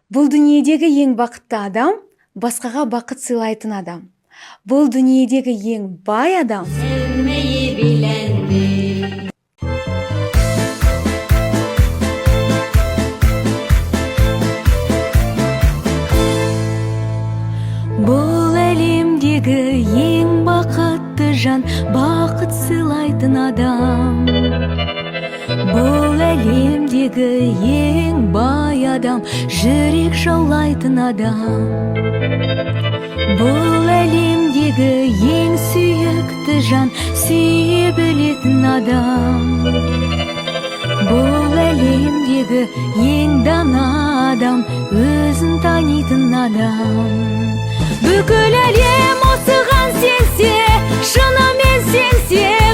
Бұл дүниедегі ең бақытты адам – басқаға бақыт сыйлайтын адам. Бұл дүниедегі ең бай адам – Sevmeyi bilendir. Бұл әлемдегі ең бақытты жан – бақыт сыйлайтын адам. Бұл әлемдегі ең бай адам – жүрек жаулайтын адам. Бұл әлемдегі ең сүйікті жан – сүйе білетін адам. Бұл әлемдегі ең дана адам – өзін танитын адам. Бүкіл әлем осыған сенсе, шынымен сенсе.